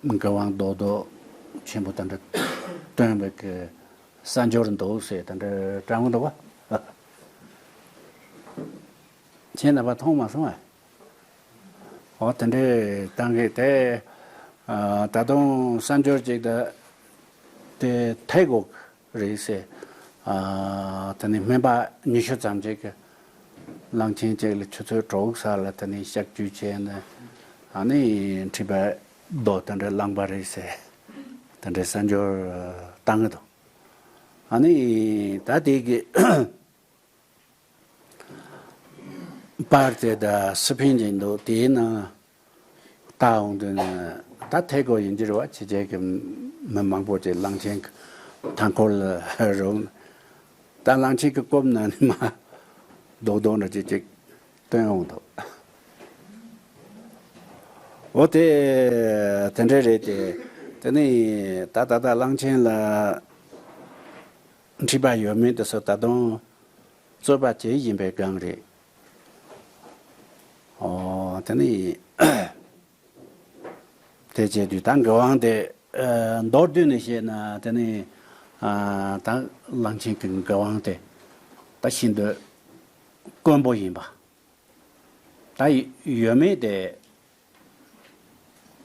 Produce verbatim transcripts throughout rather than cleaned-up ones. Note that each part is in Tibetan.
དགེ་དབང་རྡོག་རྡོག་ཆེན་པོ་དེ་འདྲ་སྟོན་པའི་གི་གསར་འབྱོར་འདུག་ཟེར་དེ་འདྲ་དྲངས་འདུག་བ། ཁྱེད་རྣམ་པ་མཐོང་མ་སོང་ཨ། འོ་དེ་འདྲའི་བཏང་གི་དེ། ད་དུང་གསར་འབྱོར་ཅིག་ད་དེ་ཐེ་གོ་རེད་ཟེར། དེ་ནས་སྨན་པ་ཉི་ཤུ་ཙམ་ཅིག་གིས་གླང་ཆེན་ཅིག་ལ་ཆུ་ཚོད་དྲུག་ཙམ་ལ་དེ་ནས་གཤག་བཅོས་བྱས་ནས། ཨ་ནི་མཁྲིས་པའི་རྡོ་དེ་འདྲ་བླངས་པ་རེད་ཟེར། དེ་འདྲའི་གསར་འབྱོར་བཏང་གི་འདུག་ཨ་ནི་ད་དེ་གི་པར་དེ་ད་སི་ཕིན་གྱི་འདུག་དེའི་ནང་ལྟ་འོང་དུས་ནི་ད་ཐེ་གོ་ཡིན་གྱི་རེད་བ། ཕྱི་རྒྱལ་གྱི་མི་མང་པོ་ཅིག་གླང་ཆེན་གྱི་མཐའ་འཁོར་ལ་རུང་། ད་གླང་ཆེན་གྱི་རྐུབ་ན་ནི་མ་རྡོག་རྡོག་འདྲ་ཅིག་ཅིག་སྟོན་འོང་འདུག་འོ་དེ་དེ་འདྲ་རེད་དེ། དེ་ནི་ད་ད་ལྟ་གླང་ཆེན་ལ་མཁྲིས་པ་ཡོད་མེད་དེ་ཚོ་ད་དུང་རྩོད་པ་བྱེད་བཞིན་པའི་སྒང་རེད། ཨོ་དེ་ནི་དེ་བྱས་དུས་ད་དགེ་དབང་དེ་མདོར་བསྡུས་ནས་བཤད་ན་དེ་ནི་ད་གླང་ཆེན་གྱི་དགེ་དབང་དེ་ད་ཤིན་ཏུ་དཀོན་པོ་ཡིན་པ། ད་ཡོད་མེད་དེ་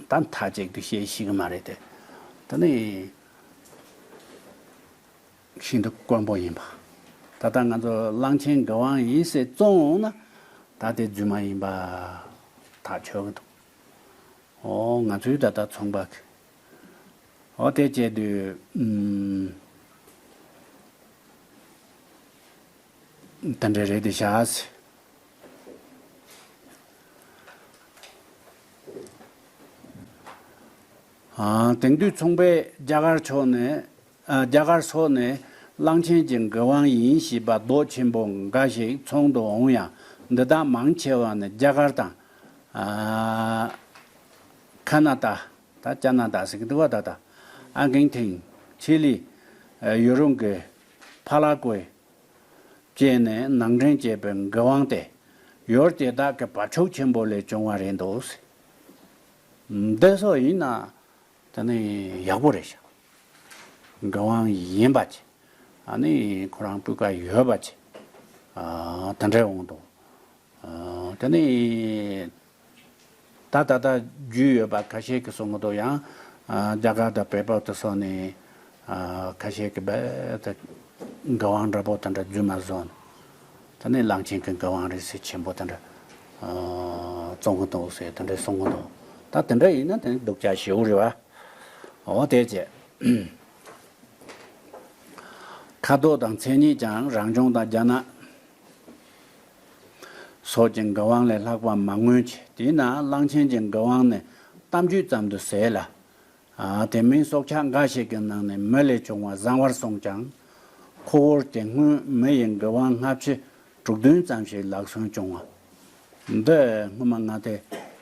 ད་མཐའ་གཅིག་ཏུ་བཤད་ཤེས་ཀྱི་མ་རེད་དེ། ད་ནི་ཤིན་ཏུ་དཀོན་པོ་ཡིན་པ། ད་ལྟ་ང་ཚོ་གླང་ཆེན་དགེ་དབང་ཡིན་ཟེར་བཙོང་འོང་ན་ད་དེ་རྫུན་མ་ཡིན་པ་ཐག་ཆོད་ཀྱི་འདུག་འོ་ང་ཚོའི་ད་ལྟ་ཚོང་པ་གི་འོ་དེ་བྱས་དུས་ཨུམ། དེ་འདྲ་རེད་དེ་བཞག་ཨ། དེང་དུས་ཚོང་པས་རྒྱ་གར་ཕྱོགས་ནས་ཨ། རྒྱ་གར་སོགས་ནས་གླང་ཆེན་གྱི་དགེ་དབང་ཡིན་ཞེས་པ་རྡོ་ཆེན་པོ་འགའ་ཞིག་ཚོང་དུ་འོང་ཡང་འདི་དག་མང་ཆེ་བ་ནི་རྒྱ་གར་དང་ཨ། ཁ་ན་ཏ། ད་ཅ་ན་ཏ་ཟེར་གི་འདུག་བ། ད་ལྟ་ཨར་ཀེན་ཐིན། ཆི་ལི། ཡུ་རོབ་ཀྱི་ཕ་ལ་ཀོའི་བཅས་ནས་ནང་འདྲེན་བྱས་པའི་དགེ་དབང་སྟེ། ཡུལ་དེ་དག་གི་བ་ཕྱུགས་ཆེན་པོ་ལས་བྱུང་བ་རེད་འདུག་འདི་སོགས་ཡིན་ན་དེ་ནི་ཡག་པོ་རེད་ཤག་དགེ་དབང་ཡིན་པ་བྱས། ཨ་ནི་ཁོ་རང་སྤུས་ཀ་ཡོད་པ་བྱས། ཨ། དེ་འདྲ་འོང་འདུག་ཨ། དེ་ནི་ད་ད་ལྟ་རྒྱུས་ཡོད་པ་ཁ་ཤས་ཀྱིས་གསུང་གི་འདུག་ཡང་ཨ། རྒྱ་གར་དང་བལ་པོ་དེ་སོགས་ནས་ཨ། ཁ་ཤས་ཀྱིས་རྦད་དེ་དགེ་དབང་འདྲ་པོ་དེ་འདྲ་རྫུན་མ་བཟོས་ནས། དེ་ནས་གླང་ཆེན་གྱི་དགེ་དབང་རེད་ཟེར་ཆེན་པོ་དེ་འདྲ་ཨ། བཙོང་གི་འདུག་ཟེར་དེ་འདྲ་གསུང་གི་འདུག་ད་དེ་འདྲ་ཡིན་ན་དེ་ནི་སྡུག་ཅག་ཞེ་པོ་རེད་བ། འོ་དེ་བྱས། ཁ་དོག་དང་མཚན་ཉིད་ཀྱང་རང་བྱུང་དང་རྒྱ་ནག་སོགས་ཀྱི་དགེ་དབང་ལས་ལྷག་པ་མ་མངོན་གྱི། དེས་ན་གླང་ཆེན་གྱི་དགེ་དབང་ནི་གཏམ་རྒྱུད་ཙམ་དུ་ཟད་ལ། ཨ། དེ་མིན་སྲོག་ཆགས་འགའ་ཞིག་གི་ནང་ནས་མི་ལས་བྱུང་བ་བཟང་བར་གསུངས་ཀྱང་། ཁོ་བོར་དེ་སྔོན་མི་ཡི་དགེ་དབང་སྔ་ཕྱི་དྲུག་བདུན་ཙམ་ཞིག་ལག་སོན་བྱུང་བ། འདི་སྔོན་མ་ང་དེ་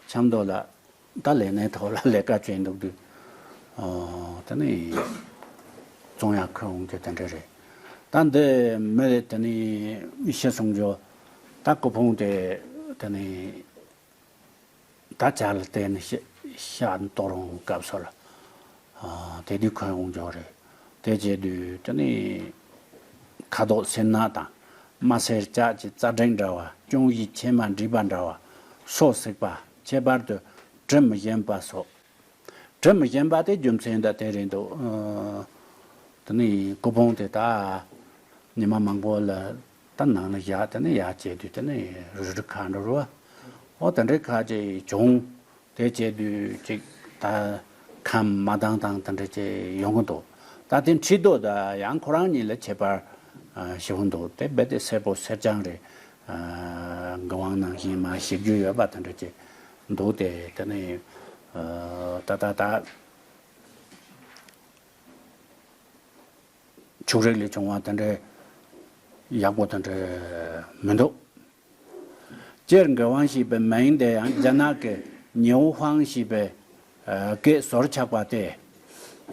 ཆབ་མདོ་ལ་ད་ལས་གནས་ཐོག་ལ་ལས་ཀ་བྱས་འདུག་དུས། ཨོ། དེ་ནི་བཙོང་ཡག་ཁོས་འོང་རྒྱུ་དེ་འདྲ་རེད། ད་འདི་མི་རེད་དེ་ནི་ཤི་སོང་རྒྱུ། ད་སྐུ་ཕུང་དེ་དེ་ནི་ད་ཇ་ལ་བལྟས་ནས་ཤ་ཤ་གཏོར་འོང་སྐབས་སུ་ལ། ཨ། དེ་དུས་ཁོས་འོང་རྒྱུ་རེད། དེ་བྱས་དུས་དེ་ནི་ཁ་དོག་སེར་ནག་དང་། དམར་སེར་ལྕགས་ཀྱི་རྩ་འབྲེང་འདྲ་བ། ཅུང་ཡིད་ཆེས་མ་འགྲིག་པ་འདྲ་བ། སོ་སྲེག་པ། ཁྱད་པར་དུ་དྲི་མི་ཞིམ་པ་སོགས། དྲི་མི་ཞིམ་པ་དེ་རྒྱུ་མཚན་ད་དེ་རེད་འདུག་ཨ། དེ་ནི་སྐུ་ཕུང་དེ་ད་ཉི་མ་མང་པོ་ལ་ད་ནང་ལ་བཞག་དེ་ནི་ཡར་བྱས་དུས་དེ་ནི་རུལ་རུལ་ཁ་འགྲོ་རུ་བ། འོ་དེ་འདྲའི་ཁ་ཅིག་བྱུང་། དེ་བྱས་དུས་ཅིག་ད་ཁམས་མ་དྭངས་དྭངས་དེ་འདྲ་ཅིག་ཡོང་གི་འདུག་ད་དེ་མཁྲིས་རྡོག་ད་ཡང་ཁོ་རང་ཉིད་ལ་ཁྱད་པར་ཞེ་པོ་འདུག་དེ་རྦད་དེ་སེར་པོ་སེར་ལྗང་རེད། ཨ། དགེ་དབང་ནང་བཞིན་མར་ཞིབ་རྒྱུ་ཡོད་པ་དེ་འདྲ་ཅིག་འདུག་དེ་དེ་ནི་ཨ། ད་ད་ད་ཕྱུགས་རིགས་ལས་བྱུང་བ་དེ་འདྲ་ཡག་པོ་དེ་འདྲ་མི་འདུག་སྤྱིར་དགེ་དབང་ཞེས་པའི་མིང་དེ་ཡང་རྒྱ་ནག་གི་ཉེའུ་ཧྥང་ཞེས་པའི་ཨ། སྐད་ཟུར་ཆག་པ་སྟེ།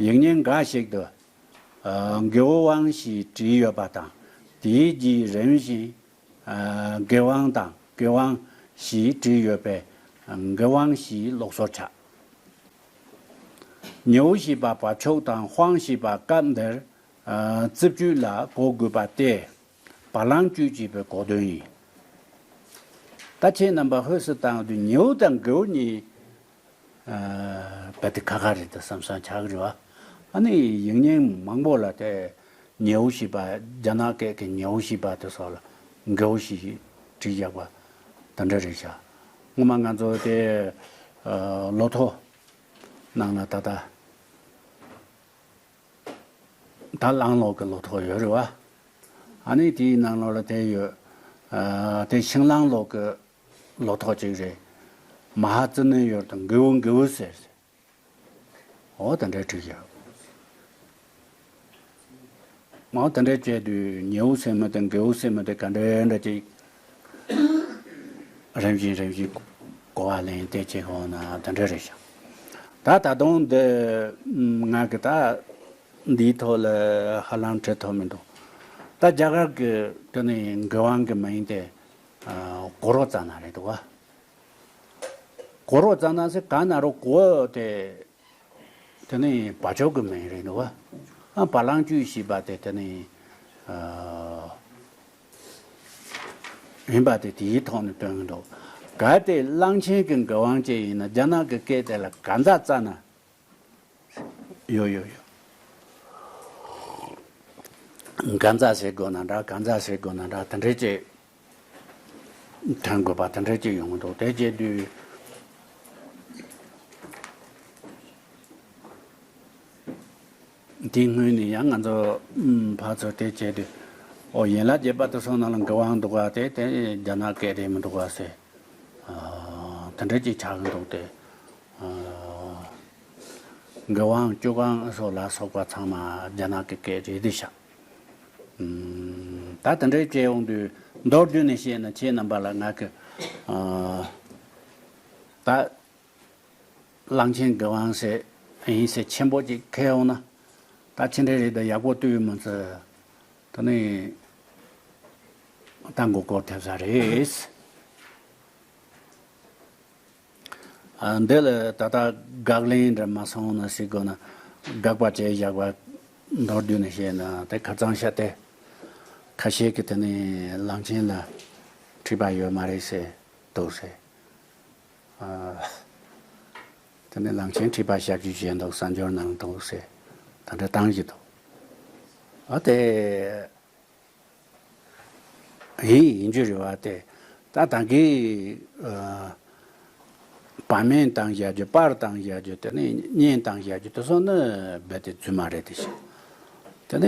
ཡིག་རྙིང་འགའ་ཞིག་ཏུ་ཨ། དགེའོ་ཝང་ཞེས་བྲིས་ཡོད་པ་དང་། དེའི་རྗེས་རིམ་བཞིན་ཨ། དགེ་དབང་དང་དགེ་དབང་ཞེས་བྲིས་ཡོད་པས་དགེ་དབང་ཞེས་ལོགས་སུ་ཆགས། ཉེའུ་ཞེས་པ་བ་ཕྱོགས་དང་དཔང་ཞེས་པ་སྐབས་འདིར། ཨ། རྩིབས་བཅུད་ལ་གོ་དགོས་པ་སྟེ། བ་ལང་བཅུད་ཅེས་པའི་གོ་དོན་ཡིན། ད་ཁྱེད་རྣམ་པ་ཧོས་སུ་བཏང་དུས་ཉེའུ་དང་དགེའུ་གཉིས། ཨ། རྦད་དེ་ཁ་ཁ་རེད་དུ་བསམ་བསམ་ཆགས་ཀྱི་རེད་བ། ཨ་ནི་ཡིག་རྙིང་མང་པོ་ལ་དེ་ཉེའུ་ཞེས་པ་རྒྱ་ནག་སྐད་ཀྱི་ཉེའུ་ཞེས་པ་དེ་སོགས་ལ་དགེའུ་ཞེས་བྲིས་བཞག་པ་དེ་འདྲ་རེད་ཤག་སྔོན་མ་ང་ཚོ་དེ། ཨ། ལོ་ཐོ་ནང་ལ་ད་ལྟ། ད་གླང་ལོག་གི་ལོ་ཐོ་ཡོད་རེད་བ། ཨ་ནི་དེའི་ནང་ལོགས་ལ་དེ་ཡོད། ཨ། དེ་ཤིང་གླང་ལོག་གི་ལོ་ཐོ་གཅིག་རེད། མ་ཧཱ་ཙི་ནའི་ཡུལ་དུ་དགེའུ་དགེའུ་ཟེར། འོ་དེ་འདྲའི་བྲིས་ཡོད། འོ་དེ་འདྲའི་བྱས་དུས་ཉེའུ་ཟེར་མི་དང་དགེའུ་ཟེར་མི་དེ་ག་འདྲའི་འདྲ་ཅིག་རིམ་བཞིན་རིམ་བཞིན་གོ་བ་ལེན་ཏེ་བྱེད་དགོས་ན་དེ་འདྲ་རེད་ཤག་ད་ད་དུང་འདི་ང་གི་ད་འདིའི་ཐོག་ལ་ཧ་ལམ་བྲིས་ཐུབ་མི་འདུག་ད་རྒྱ་གར་གི་དེ་ནི་དགེ་དབང་གི་མིང་དེ། ཨ། གུ་རུ་ཙ་ན་རེད་འདུག་བ། གུ་རུ་ཙ་ན་ཟེར་ག་ན་རོ་གུ་དེ། དེ་ནི་བ་ཕྱོགས་ཀྱི་མིང་རེད་འདུག་བ། ཨ། བ་ལང་བཅུད་ཞེས་པ་དེ་དེ་ནི། ཨ། ཡིན་པ་དེ་དེའི་ཐོག་ནས་སྟོན་གྱི་འདུག་གལ་ཏེ་གླང་ཆེན་གྱི་དགེ་དབང་ཅན་ཡིན་ན་རྒྱ་ནག་གི་སྐད་དེ་ལ་ག་ཛ་ཙ་ན། ཡོད་ཡོད་ཡོད། ག་ཛ་ཟེར་དགོས་ན་འདྲ། ག་ཛ་ཟེར་དགོས་ན་འདྲ། དེ་འདྲའི་ཅིག་ཐོན་དགོས་པ་དེ་འདྲའི་ཅིག་ཡོང་གི་འདུག་དེ་བྱས་དུས། དེའི་སྔོན་ནས་ཡང་ང་ཚོ་ཕར་ཚུར་དེ་བྱས་དུས། ཨོ། ཡན་ལག་བརྒྱད་པ་དེ་ཚོ་ནང་ལ་དགེ་དབང་འདུག་ག་དེ་དེ་རྒྱ་ནག་སྐད་རེད་མི་འདུག་ག་ཟེར། ཨ། དེ་འདྲ་ཅིག་ཆགས་ཀྱི་འདུག་སྟེ། ཨ། དགེ་དབང་སྐྱོ་གང་སོགས་ལ་སོགས་པ་ཚང་མ་རྒྱ་ནག་གི་སྐད་རེད་དེ་ཤག་ཨམ། ད་དེ་འདྲའི་བྱས་ཡོང་དུས་མདོར་བསྡུས་ནས་བཤད་ན་ཁྱེད་རྣམ་པ་ལ་ང་གི། ཨ། ད་གླང་ཆེན་དགེ་དབང་ཟེར་ཡིན་ཟེར་ཆེན་པོ་ཅིག་ཁེལ་ཡོང་ན། ད་ཕྱི་འབྲེལ་རེད་ད་ཡག་པོ་བཏུས་མི་ཚེ། ད་ནི་ད་མགོ་སྐོར་ཐེབས་ས་རེད། ཨ། འདི་ལ་ད་ལྟ་དགག་ལན་འདྲ་མ་སོང་ན་ཟེར་དགོས་ན། དགག་པ་བྱས་བཞག་པ་མདོར་བསྡུས་ནས་བཤད་ན་དེ་ཁ་ཚང་ཤ་སྟེ། ཁ་ཤས་ཀྱིས་དེ་ནི་གླང་ཆེན་ལ་མཁྲིས་པ་ཡོད་མ་རེད་ཟེར་འདུག་ཟེར། ཨ། དེ་ནི་གླང་ཆེན་མཁྲིས་པ་གཤག་བཅོས་བྱས་འདུག་གསར་འབྱོར་གནང་འདུག་ཟེར་ད་འདྲ་བཏང་བཞིན་འདུག་ཨ། དེ། ཡིན་ཡིན་རྒྱུ་རེད་བ་དེ། ད་ད་གིན། ཨ། བར་སྨན་བཏང་བཞག་རྒྱུ། པར་བཏང་བཞག་རྒྱུ། དེ་ནས་གཉན་བཏང་བཞག་རྒྱུ་དེ་ཚོ་ནི་རྦད་དེ་རྫུན་མ་རེད་དེ་ཤག་དེ་ནས།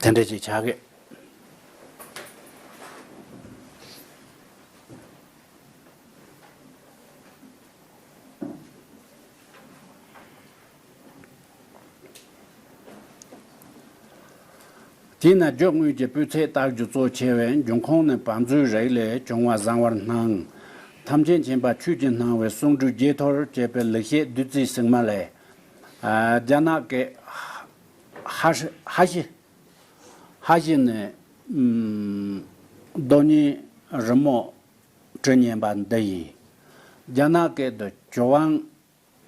དེ་འདྲ་ཅིག་ཆགས་ཀྱི། དེས་ན་རྒྱུ་དངོས་ཀྱི་སྤུས་ཚད་བརྟག་རྒྱུ་གཙོ་ཆེ་བས། འབྱུང་ཁུངས་ནི་བང་མཛོད་རིགས་ལས་བྱུང་བ་བཟང་བར་སྣང་། ཐམས་ཅད་མཁྱེན་པ་ཆོས་ཀྱི་སྣང་བའི་གསུང་སྒྲོས་བརྒྱད་ཐོར་བཅས་པའི་ལེགས་བཤད་བདུད་རྩིའི་ཟེགས་མ་ལས། ཨ། རྒྱ་ནག་གི་ཧ་ཧ་ཤི་ཧ་ཤི་ནི། ཨམ། རྡོ་རྙིང་རི་མོ་བྲི་སྙན་པ་འདི་ཡིན། རྒྱ་ནག་སྐད་དུ་ཅོ་ཝང་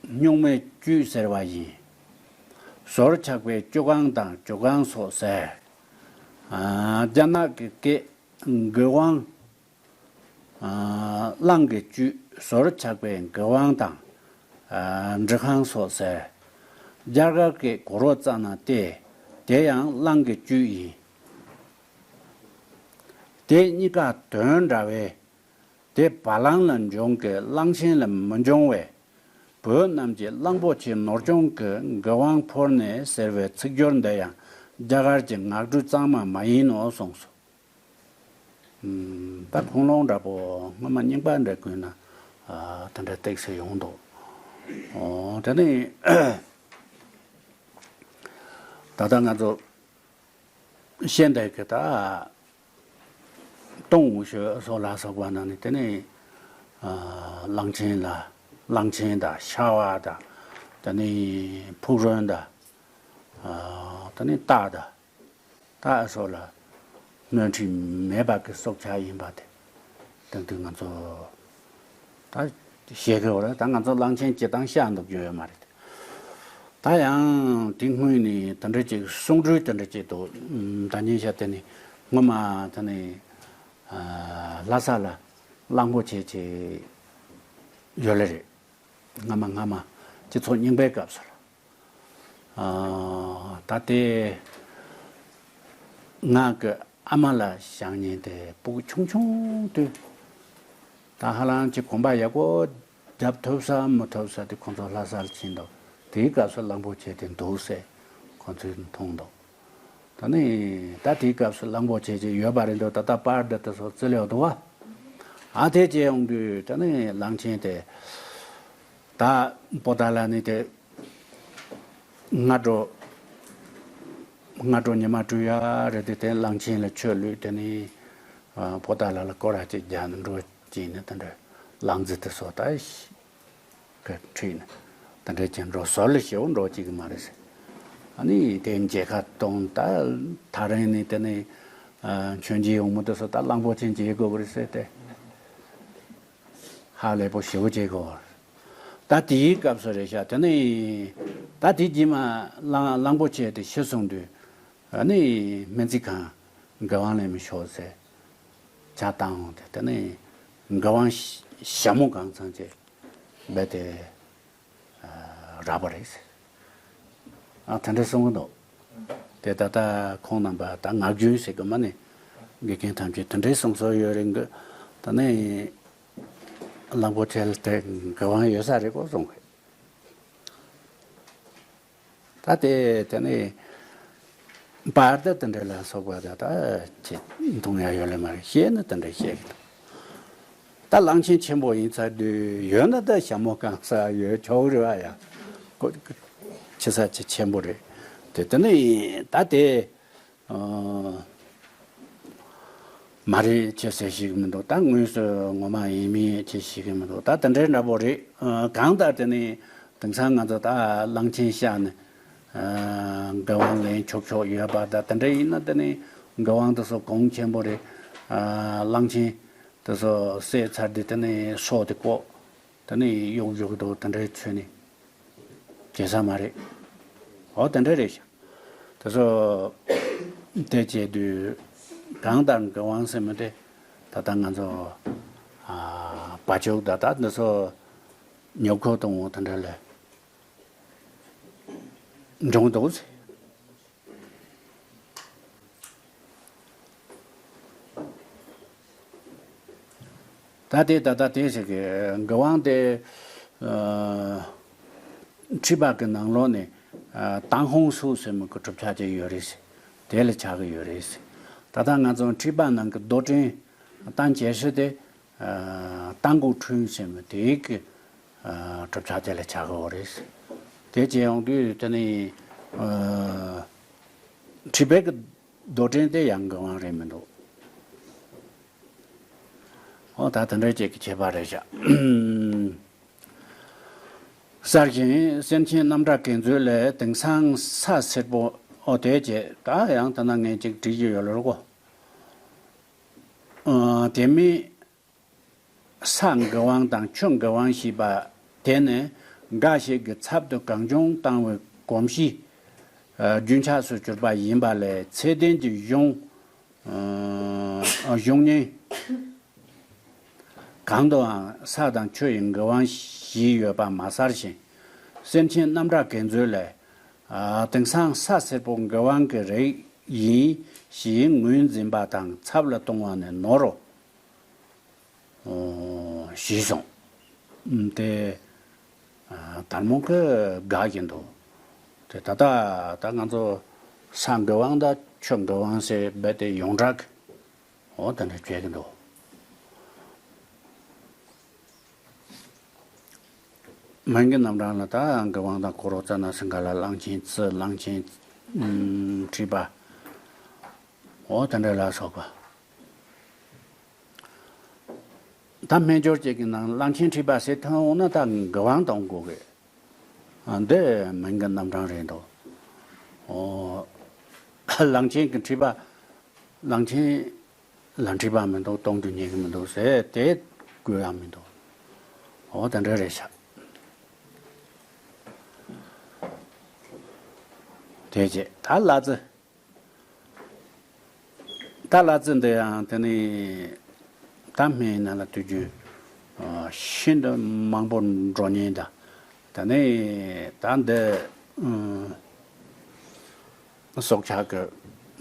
སྨྱུག་མའི་བཅུད་ཟེར་བ་ཡིན། ཟོར་ཆག་པའི་ཅོ་གང་དང་ཅོ་གང་སོགས་ཟེར། ཨ། རྒྱ་ནག་གི་སྐད་གི་ཝང་། ཨ། གླང་གི་བཅུད། ཟོར་ཆག་པའི་གི་ཝང་དང་། ཨ། འབྲི་ཁང་སོགས་ཟེར། རྒྱ་གར་སྐད་གུ་རོ་ཙ་ན་སྟེ། དེ་ཡང་གླང་གི་བཅུད་ཡིན། དེ་གཉིས་ཀ་དོན་འདྲ་བས། དེ་བ་ལང་ལ་འབྱུང་གི་གླང་ཆེན་ལ་མི་འབྱུང་བས། བོད་རྣམས་ཀྱིས་གླང་པོ་ཆེ་ནོར་སྐྱོང་གི་གི་ཝང་ཕོར་ནས་ཟེར་བའི་ཚིག་སྦྱོར་འདི་ཡང་རྒྱ་གར་གྱི་ངག་སྒྲོས་གཙང་མ་མ་ཡིན་ནོ་གསུངས་སོ། ཨམ། ད་ཁུངས་ལུང་འདྲ་པོ་སྔོན་མ་རྙིང་པ་འདྲ་བཀོད་ན། ཨ། དེ་འདྲ་བཏེགས་སེ་ཡོང་འདུག་ཨོ། དེ་ནི་ད་ལྟ་ང་ཚོ་བཤད་འདོད་ཀྱི་ད་སྟོང་འུ་ཤོད་སོགས་ལ་སོགས་པ་ནང་ནས་དེ་ནི། ཨ། གླང་ཆེན་ལ་གླང་ཆེན་དང་ཤ་བ་དང་། དེ་ནི་ཕུག་རོན་དང་། ཨ། དེ་ནི་སྟག་དང་། ད་སོགས་ལ་ སྣོན་འཕྲི་མེད་པ་གི་སྲོག་ཆགས་ཡིན་པ་དེ་དེང་དུས་ང་ཚོ་ད་ཤེས་ཀྱི་ཡོད་རེད། ད་ང་ཚོ་གླང་ཆེན་སྤྱིར་བཏང་བཤད་འདུག་རྒྱུ་ཡོད་མ་རེད། ད་ཡང་དེ་སྔོན་ནས་དེ་འདྲ་ཅིག་གསུང་སྒྲོས་དེ་འདྲ་ཅིག་འདུག་ད་ཉིན་ཤ་དེ་ནི་སྔོན་མ་དེ་ནི་ལྷ་ས་ལ་གླང་པོ་ཆེ་ཅིག་ཡོད་ལེ་རེད། སྔ་མ་སྔ་མ་སྤྱི་ཚོགས་རྙིང་པའི་སྐབས་སུ་ལ། ཨ། ད་ལྟའི་ང་གི་ཨ་མ་ལ་བཞག་ཉིན་དེ་སྤུ་གུ་ཆུང་ཆུང་དུས། ད་ཧ་ལམ་ཅིག་གོམ་པ་ཡག་པོ་རྒྱབ་ཐུབ་ས་མི་ཐུབ་ས་དེ་ཁོང་ཚོ་ལྷ་སར་ཕྱིན་འདུག་དེའི་སྐབས་སུ་གླང་པོ་ཆེ་དེ་འདུག་ཟེར་ཁོང་ཚོས་མཐོང་འདུག་ད་ནི་ད་དེའི་སྐབས་སུ་གླང་པོ་ཆེ་ཅིག་ཡོད་པ་རེད་འདུག་ད་ལྟ་པར་འདི་དེ་ཚོ་བརྩི་ལེ་འདུག་བ། ཨ་དེ་བྱས་ཡོང་དུས་ད་ནི་གླང་ཆེན་དེ། ད་པོ་ཏཱ་ལ་ནི་དེ་སྔ་དྲོ། སྔ་དྲོ་ཉི་མ་དྲོས་ཡ་རེད་དེ། དེ་གླང་ཆེན་ལ་ཆོས་གླུད་དེ་ནི་པོ་ཏཱ་ལ་ལ་སྐོར་ར་ཅིག་རྒྱག་ནི་འགྲོ་ཅིག་ནི་དེ་འདྲ་གླང་རྫི་དེ་སོ་ད་གི་ཁྲིད་ནི་དེ་འདྲ་ཅིག་འགྲོ་ཟོར་ལ་ཞེ་བོ་འགྲོ་ཅིག་གི་མ་རེད་ཟེར། ཨ་ནི་དེ་མཇལ་ཁ་གཏོང་ད་ཐག་རིང་ནི་དེ་ནི་མཆོད་མཇལ་ཡོང་མི་དེ་སོ་ད་གླང་པོ་ཆེ་མཇལ་དགོས་གི་རེད་ཟེར་ཏེ། ཧ་ལས་པོ་ཞེ་བོ་བྱེད་དགོས། ད་དེའི་སྐབས་སུ་རེད་ཤག་དེ་ནི་ད་དེ་རྗེས་མ་གླང་གླང་པོ་ཆེ་དེ་ཤི་སོང་དུས་ཨ་ནི་སྨན་རྩིས་ཁང་དགའ་དབང་ལེན་མི་ཤོག་ཟེར་ཆ་བཏང་འོང་དེ། དེ་ནི་དགའ་དབང་ཞྭ་མོ་གང་ཚང་བྱས་རྦད་དེ་རག་པ་རེད། ཨ་དེ་འདྲ་གསུང་གི་འདུག་དེ་ད་ལྟ་ཁོང་རྣམ་པ་ད་ངག་རྒྱུན་ཟེར་གི་མ་ནི་དགེ་རྒན་ཐམས་ཅད་དེ་འདྲའི་གསུང་སྲོལ་ཡོད་རེད་གི། ད་ནི་གླང་པོ་ཆེ་ལ་དེ་དགའ་དབང་ཡོད་ས་རེད་གོ་གསུང་གི། ད་དེ་དེ་ནི་པར་ད་དེ་འདྲ་ལ་སོགས་པ་ད་ད་ཅི་མཐོང་ཡ་ཡོད་ལེ་མ་རེད། ཤེས་ན་དེ་འདྲ་བཤད་གི་འདུག་ད་གླང་ཆེན་ཆེན་པོ་ཡིན་ཚར་དུས་ཡོད་ན་ད་ཞྭ་མོ་གང་ས་ཡོད་ཆོག་རེད་བ་ཡ། ཁོ་ཆེ་ས་ཆེ་ཆེན་པོ་རེད་དེ། དེ་ནི་ད་དེ་ཨ་མ་རེད་ཅེས་ཟེར་ཤེས་གི་མི་འདུག་ད་དངོས་སུ་ངོ་མ་ཡིན་མིན་ཅེས་ཤེས་གི་མི་འདུག་ད་དེ་འདྲའི་འདྲ་པོ་རེད། ཨ་གང་ལྟར་དེ་ནི་དེང་སང་ང་ཚོ་ད་གླང་ཆེན་ཤ་ནི་ཨ་དགའ་དབང་ལེན་ཆོག་ཆོག་ཡོད་པ། ད་དེ་འདྲ་ཡིན་ན་དེ་ནི་དགའ་དབང་དེ་ཚོ་གོང་ཆེན་པོ་རེད། ཨ་གླང་ཆེན་དེ་ཚོ་བསད་ཚར་དུས་དེ་ནི་སྲོག་དེ་བཀོག་དེ་ནི་གཡུག་གཡུག་དང་དེ་འདྲའི་ཚུལ་ནི་བྱེད་ས་མ་རེད། འོ་དེ་འདྲ་རེད་ཤག་དེ་ཚོ་དེ་བྱས་དུས་གང་ལྟར་དགའ་དབང་ཟེར་མི་དེ་ད་ལྟ་ང་ཚོ་ཨ་བ་ཕྱུགས་ད་ལྟ་འདི་ཚོ་ཉོ་ཁོ་གཏོང་འོ་དེ་འདྲ་ལས་འབྱུང་འདུག་ཟེར། ད་དེ་ད་ལྟ་དེ་ཟེར་གི་དགའ་དབང་དེ་ཨ་ཁྲི་པ་གི་ནང་ལོགས་ནས་ཨ་ཏང་ཧོང་སུ་ཟེར་མི་གི་གྲུབ་ཆ་ཅིག་ཡོད་རེད་ཟེར། དེ་ལ་ཆགས་གི་ཡོད་རེད་ཟེར། ད་ལྟ་ང་ཚོ་ཁྲི་པ་ནང་གི་རྡོར་དྲིལ་ཏང་ཅེ་ཧྲི་དེ་ཨ་ཏང་གུ་ཁྲུན་ཟེར་མི་དེ་གི་ཨ་གྲུབ་ཆ་དེ་ལ་ཆགས་གི་ཡོད་རེད་ཟེར། དེ་བྱས་ཡོང་དུས་དེ་ནི་ཨ་ཁྲི་པའི་གི་རྡོར་དྲིལ་དེ་ཡང་དགའ་དབང་རེད་མི་འདུག་འོ་ད་དེ་འདྲ་ཅིག་གི་ཁྱད་པར་རེད་ཤག་གསར་བཞེངས་སེར་ཆེན་རྣམ་གྲྭ་གན་མཛོད་ལས་དེང་སང་ས་སེར་པོ། འོ་དེ་བྱས་ད་ཡང་ད་ན་ངས་ཅིག་བྲིས་ཀྱི་ཡོད་ལོར་གོ། ཨ་དེ་མིན་ས་དགའ་དབང་དང་ཆུ་དགའ་དབང་ཞེས་པ་དེ་ནི་འགའ་ཞིག་གི་ཚབ་ཏུ་གང་བྱུང་བཏང་བའི་གོམས་གཤིས་ཨ་རྒྱུན་ཆགས་སུ་གྱུར་པ་ཡིན་པ་ལས་ཚད་ལྡན་གྱི་གཞུང་ཨ་གཞུང་རྙིང་གང་དུའང་ས་དང་ཆུ་ཡི་དགའ་དབང་བཞི་ཡོད་པ་མ་གསལ་ཞིང་། སེར་ཆེན་རྣམ་གྲྭ་གན་མཛོད་ལས་ཨ་དེང་སང་ས་སེར་པོ་དགའ་དབང་གི་རིགས་ཡིན་ཞེས་ངོས་འཛིན་པ་དང་ཚབ་ལ་གཏོང་བ་ནི་ནོར་རོ། ཨོ་ཞེས་གསུངས། ཨུམ་དེ་ཨ་དར་མོ་གི་དགའ་བཞིན་དུ། དེ་ད་ལྟ་ད་ང་ཚོ་ས་དགའ་དབང་དང་ཆུ་དགའ་དབང་ཟེར་རྦད་དེ་ཡོངས་གྲགས་ཀྱི་འོ་དེ་འདྲ་བྱེད་ཀྱི་འདུག་མིང་གི་རྣམ་གྲངས་ལ་ད་དགའ་དབང་དང་ཁོ་རོ་ཙ་ན་སིང་ག་ལ་གླང་ཆེན་རྩི་གླང་ཆེན་ཨུམ་ཁྲི་པ། འོ་དེ་འདྲ་ལ་སོགས་པ། ད་སྨན་སྦྱོར་ཅིག་གི་ནང་གླང་ཆེན་ཁྲི་པ་ཟེར་ཐོན་འོང་ན་ད་དགའ་དབང་གཏོང་དགོས་གི། ཨ་འདི་མིང་གི་རྣམ་གྲངས་རེད་འདུག་འོ། གླང་ཆེན་གྱི་ཁྲི་པ་ གླང་ཆེན་ལ་འཁྲིད་པ་མི་འདུག། གཏོང་རྒྱུ་རྙེད་ཀྱི་མི་འདུག་ཟེར་དེ་དགོས་ཡ་མི་འདུག། འོ་དེ་འདྲ་རེད་ཤག། དེ་རྗེས་ད་གླ་རྩི། ད་གླ་རྩི་འདི་ཡང་དེ་ནི་ད་སྨན་ནང་ལ་དུས་རྒྱུན་ཤིན་ཏུ་མང་པོ་འགྲོ་ཉེན་འདུག། དེ་ནི་ད་འདི་སྲོག་ཆགས་ཀྱི་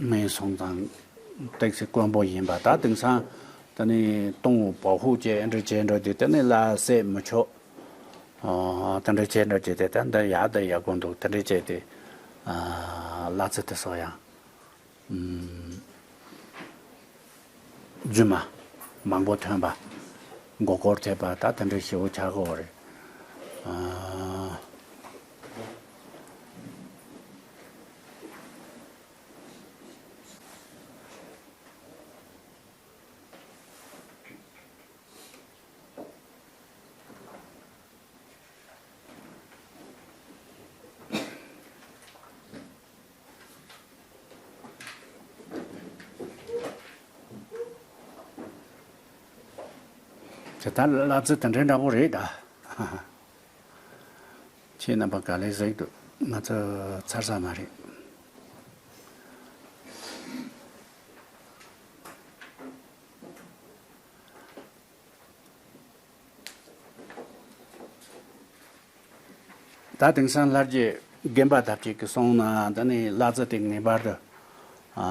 སྨན་སོང་ཙང་ཏོག་ཙམ་དཀོན་པོ་ཡིན་པ། ད་དེང་སང་དེ་ནི་གཏོང་བ་ཕོག་བྱས་འདྲ་བྱས་འགྲོ་དུས་དེ་ནི་གླ་བསད་མི་ཆོག། ཨོ། དེ་འདྲ་བྱས་འདྲ་བྱས་ཏེ་ད་འདི་ཡག་དང་ཡག་པོ་འདུག། དེ་འདྲ་བྱས་ཏེ་ཨ་གླ་རྩི་དེ་ཚོ་ཡང་ཨམ་རྫུན་མ་མང་པོ་ཐོན་པ། མགོ་སྐོར་ཐེབས་པ་ད་དེ་འདྲ་ཞེ་པོ་ཆགས་ཀྱི་ཡོད་རེད། ཨ། དེ་ལྟར་གླ་རྩི་དེ་འདྲའི་འདྲ་པོ་རེད་ད། ཁྱེད་རྣམ་པ་ག་ལེར་གཟིགས་འདུག། ང་ཚོ་ཚར་ས་མ་རེད། ད་དེང་སང་ལྷ་རྗེ་རྒན་པ་ཐམས་ཅད་ཀྱིས་གསུངས་ན་ད་ནི་གླ་རྩི་དེ་ངེས་པར་དུ་ཨ་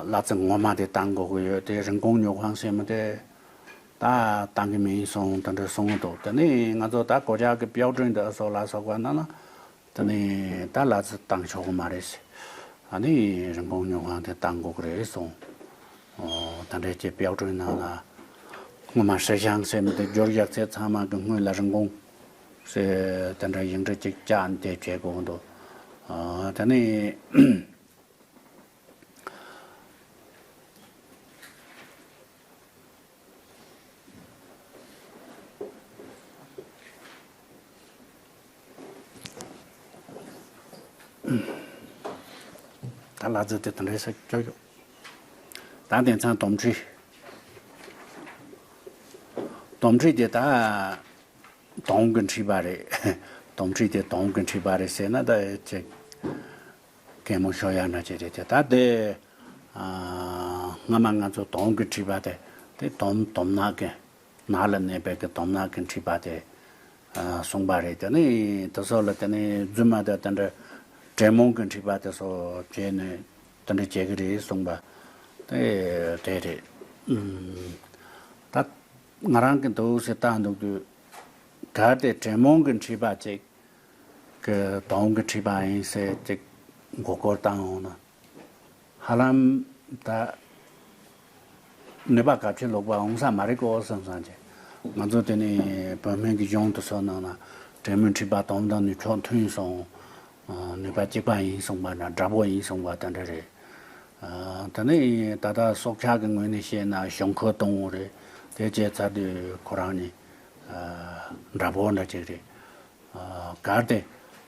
གླ་རྩི་ངོ་མ་དེ་བཏང་དགོས་ཀྱི་ཡོད་དེ། རིན་གོང་ཉོ་ཁང་ཟེར་མི་དེ་ད་བཏང་གི་མིན་གསུངས། དེ་འདྲ་གསུངས་འདུག། དེ་ནི་ང་ཚོ་ད་གོ་ཆ་གི་པའོ་ཀྲུང་དེ་སོགས་ལ་སོགས་པ་ན་ན། དེ་ནས་ད་གླ་རྩི་བཏང་ཆོག་གི་མ་རེད་ཟེར། ཨ་ནི་རིན་གོང་ཉོ་ཁང་དེ་བཏང་དགོས་ཀྱི་རེད་གསུངས། ཨོ། དེ་འདྲའི་ཀྱི་པའོ་ཀྲུང་ནང་ལ་སྔོན་མ་ཧྲི་ཞང་ཟེར་མི་དེ་སྦྱོར་རྒྱག་ཚད་ཚང་མ་གི་སྔོན་ལ་རིན་གོང་ཟེར་དེ་འདྲ་ཡིག་འབྲུ་གཅིག་བཅག་ནས་དེ་བྱེད་དགོས་འདུག། ཨ་དེ་ནས། ད་གླ་རྩི་དེ་དེ་འདྲའི་ས་སྐྱོ་སྐྱོ། ད་དེང་སང་དོམ་མཁྲིས། དོམ་མཁྲིས་དེ་ད་དོམ་གྱིས་འཁྲིད་པ་རེད། དོམ་མཁྲིས་དེ་དོམ་གྱིས་འཁྲིད་པ་རེད་ཟེར་ན་ད་ཅིག་གད་མོ་ཤོར་ཡག་འདྲ་ཅིག་རེད་དེ། ད་དེ་ཨ་སྔ་མ་ང་ཚོ་དོམ་གྱིས་འཁྲིད་པ་དེ་དེ་དོམ་དོམ་ནག་གི་ནགས་ལ་གནས་པའི་གི་དོམ་ནག་གིས་འཁྲིད་པ་དེ་ཨ་གསུངས་པ་རེད། དེ་ནི་དེ་ཚོ་ལ་དེ་ནི་རྫུན་མ་དང་དེ་འདྲ་དྲེད་མོང་གིས་འཁྲིད་པ་དེ་ཚོ་བྱས་ནས་དེ་འདྲ་བྱེད་ཀྱི་རེད་གསུངས་པ་དེ་དེ་རེད། ཨུམ། ད་ང་རང་གི་འདུག་སེ་བལྟ་འདུག་དུས་གལ་ཏེ་དྲེད་མོང་གིས་འཁྲིད་པ་ཅིག་གི་དོམ་གྱིས་འཁྲིད་པ་ཡིན་ཟེར་ཅིག་མགོ་སྐོར་བཏང་འོང་ན། ཧ་ལམ་ད་ནུས་པ་ག་ཚོད་ལོག་པ་འོང་ས་མ་རེད་གོ་བསམ་བསམ་བྱས། ང་ཚོ་དེ་ནི་བོད་སྨན་གྱི་གཞུང་དུ་སོང་ནང་ན་དྲེད་མོང་མཁྲིས་པ་དོམ་དང་ནུས་ཕྱོགས་མཐུན་སོང་། ཨ་ནུས་པ་གཅིག་པ་ཡིན་གསུངས་པ་འདྲ་འདྲ་པོ་ཡིན་གསུངས་པ་དེ་འདྲ་རེད། ཨ་དེ་ནི་ད་ལྟ་སྲོག་ཆགས་ཀྱི་ངོས་ནས་བཤད་ན་གཞོང་ཁུ་གཏོང་དགོས་རེད། དེ་བྱས་ཚར་དུས་ཁོ་རང་ནི་ཨ་འདྲ་པོ་འདྲ་ཅིག་རེད། ཨ་གལ་ཏེ་